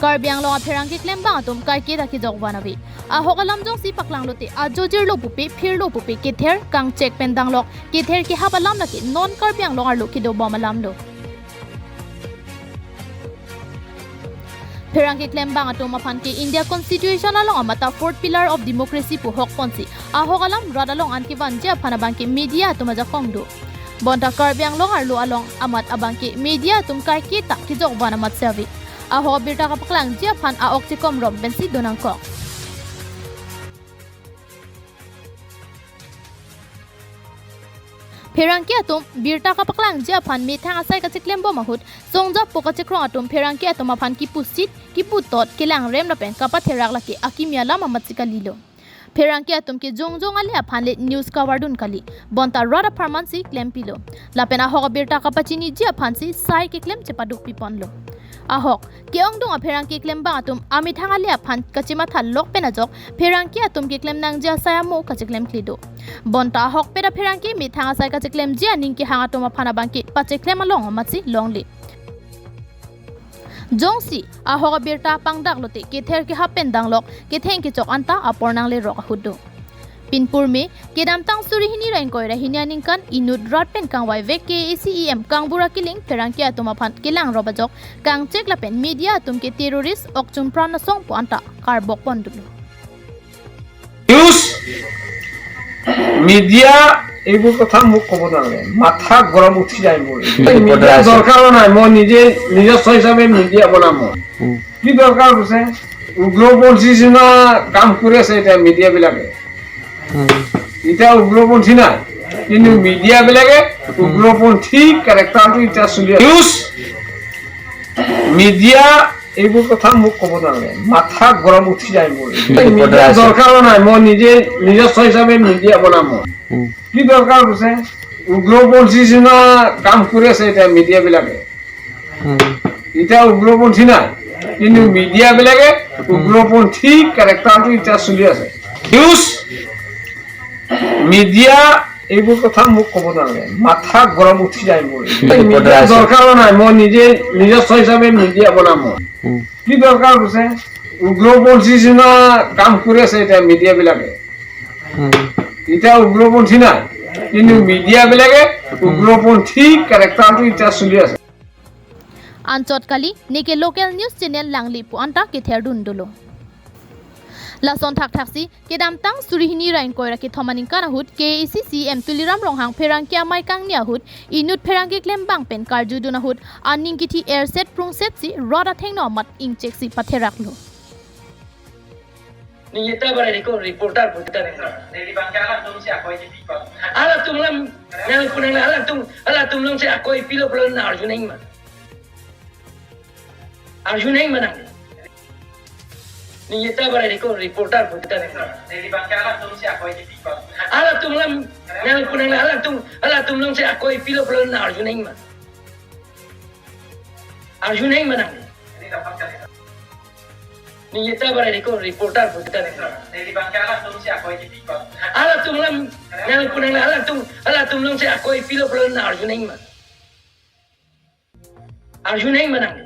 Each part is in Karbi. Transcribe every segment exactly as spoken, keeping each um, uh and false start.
Karbi Anglong apherangke klembang atum kaiketa kejok van ave. Ahok alam jongsi paklanglote ajo jirlo pupe, phirlo pupe, kether kangchek pen danglok, kether kehap alam lake non Karbi Anglong arlo kedobom alamlo. Pherangke klembang atum aphan ke India Constitution along amat ta fourth pillar of democracy pu hok ponsi ahok alam rat along an kevanji aphan abangke media atum ajakong do. Bonta Karbi Anglong arlo along amat abangke media atum kaiketa kejok van amatsi ave. Ahok abirta kapaklangji aphan a-ok chekom rom pensi donangkok. Pherangke atum birta kapaklangji aphan methang asai kacheklembom ahut, songja po kachekrong atum pherangke atum aphan kipusit, kiputot, kelangrem lapen kapatherak lake akimi alam amatsi kalilo. Pherangke atum ke jongjong ale aphan le news kavardun kali, bonta rat apharmansi klempilo. Lapen ahok abirta kapachiniji aphansi sai keklem chepaduk piponlo. Ahok ke-ongdung apherangke klembang atum amethang ale aphan kachemathalok pen ajok pherangke atum keklem nangji asai amo kacheklemkle do. Bonta ahokpet apherangke methang asai kacheklemji aning kehang atum aphan abangke pacheklem along amatsi longle. Jongsi ahok abirta pangdaklote kether kehap pen danglok, ketheng kechok anta apor nanglerok ahut do. Pinpur me, kedamtang suri hini ra ingkoi ra hini aningkan inut rat pen kangvaivek K A A C E M Kangbura Killing pherangke atum aphan kelang rop ajok kangchek lapen media atum ke terrorist, ok chumpran asong pu anta karbok pon dolo. News media এইবোৰ কথা মোক ক'ব নালাগে, মাথা গৰম উঠি যায় মোৰ। মিডিয়া দৰকাৰ নাই, মই নিজে নিজস্ব হিচাপে মিডিয়া বনাম মই। কি দৰকাৰ হৈছে? উগ্ৰপন্থী নিচিনা কাম কৰি আছে এতিয়া মিডিয়াবিলাকে। এতিয়া উগ্ৰপন্থী নাই, কিন্তু মিডিয়াবিলাকে উগ্ৰপন্থী কেৰেক্টাৰটো এতিয়া চলি আছে। নিউজ মিডিয়া এইবোৰ কথা মোক ক'ব নালাগে, মাথা গৰম উঠি যায় মোৰ। মিডিয়া দৰকাৰ নাই, মই নিজে নিজস্ব হিচাপে মিডিয়া বনাম মই। কি দৰকাৰ হৈছে? উগ্ৰপন্থী নিচিনা কাম কৰি আছে এতিয়া মিডিয়াবিলাকে। এতিয়া উগ্ৰপন্থী নাই, কিন্তু মিডিয়াবিলাকে উগ্ৰপন্থী কেৰেক্টাৰটো এতিয়া চলি আছে। নিউজ মিডিয়া এইবোৰ কথা মোক ক'ব নালাগে, মাথা গৰম উঠি যায় মোৰ। মিডিয়া দৰকাৰ নাই, মই নিজে নিজস্ব হিচাপে মিডিয়া বনাম মই। কি দৰকাৰ হৈছে? উগ্ৰপন্থী নিচিনা কাম কৰি আছে এতিয়া মিডিয়াবিলাকে। এতিয়া উগ্ৰপন্থী নাই, কিন্তু মিডিয়াবিলাকে উগ্ৰপন্থী কেৰেক্টাৰটো এতিয়া চলি আছে। Anchot kali, neke local news channel langli pu anta ketherdun dolo. Lason thakthaksi kedamtang suri hini ra ingkoi ra kethom aningkan ahut K A A C C E M Tuliram Ronghang pherangke amei kangni ahut inut pherangke klembang pen karjudun ahut aning kithi erset prungsetsi rat athengno amat ingcheksi patheraklo. Neta barai deko reporter pu ta neng. Neli bangke alanglitum si akoi kipi pa. Alanglitum lam nang punang alanglitum alanglitum long si akoi pilo pilo na arjun neng ma. Arjun neng ma nang. Neta barai deko reporter pu ta neng. Neli bangke alanglitum si akoi kipi pa. Alanglitum lam nang punang alanglitum alanglitum long si akoi pilo pilo na arjun neng ma. Arjun neng ma nang. Neta barai deko reporter pu ta neng. Neli bangke alanglitum si akoi kipi pa. Alanglitum lam nang punang alanglitum alanglitum long si akoi pilo pilo na arjun neng ma. Arjun neng ma nang.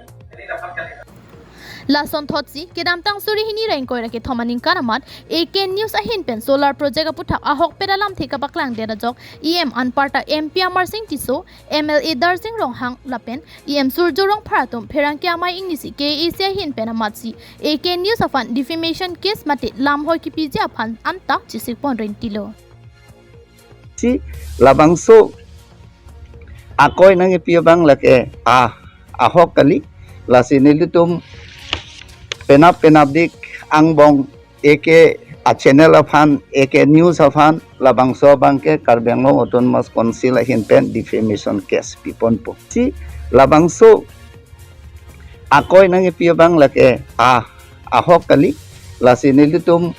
Lason thotsi kedamtang suri hini ra ingkoi ra kethom aningkan amat A K News ahin pen solar project aputhak ahokpet alamthe kapaklang det ajok E M anparta M P Amarsing Tisso, M L A Darsing Ronghang lapen E M Surjo Rongphar atum pherangke amei ingnisi K A A C ahin pen amatsi A K News aphan defamation case mate lamhoi kipiji aphan anta chesik pon rentilo. Si labangso akoi nangkipi abang lake a ahok kali, lasi nelitum penap penapdik angbong A K a channel aphan, A K News aphan labangso abangke Karbi Anglong Autonomous Council ahin pen defamation case piponpo. Si labangso akoi nangkipi abang lake a ahok kali, lasi nelitum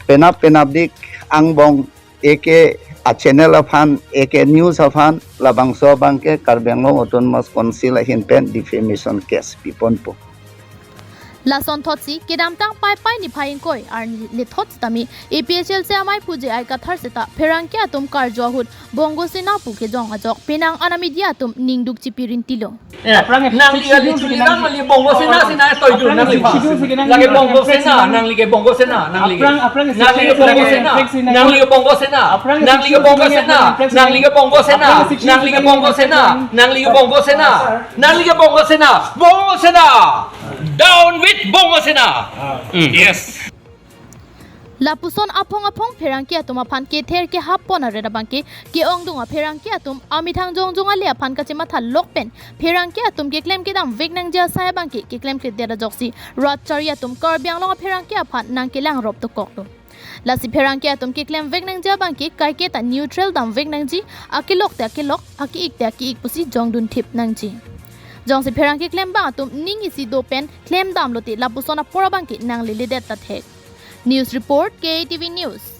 penap penapdik angbong A K a channel aphan, A K News aphan labangso abangke Karbi Anglong Autonomous Council ahin pen defamation case piponpo. Lasonthotsi kedamtang Paipai niphai ingkoi arni lethot sitame A P H L C amei Pu J I Kathar seta pherangke atum karju ahut Bongo Sena pu kejong ajok penang ana media atum ningduk chipi rintilo. Aphrang nangli kali chuli nang, nangli Bongo Sena, Sena toidu nangli. Lake Bongo Sena, nangli ke Bongo Sena, nangli ke. Aphrang, aphrang nangli ke Bongo Sena, nangli ke Bongo Sena, nangli ke Bongo Sena, nangli ke Bongo Sena, nangli ke Bongo Sena, nangli ke Bongo Sena, nangli ke Bongo Sena, Bongo Sena. Down with Bongo Sena. Mm. Yes. Lapuson aphong aphong pherangke atum aphan kether kehap pon aret abangke ke-ongdung apherangke atum amethang jongjong ale aphan kachematha lok pen pherangke atum keklem kedam vek nangji asai abangke keklemkledet ajoksi rat chari atum Karbi Anglong apherangke aphan nangkelang rop dokoklo. Lasi pherangke atum keklem vek nangji abangke kaiketa neutral dam vek nangji, akelok te akelok, ake-ik te ake-ik pusi jongdun thip nangji. Jongsi pherangke klembang atum ning isi do pen klem damlote lapuson apor abangke nangleledet ta thek. News report, K A T V News.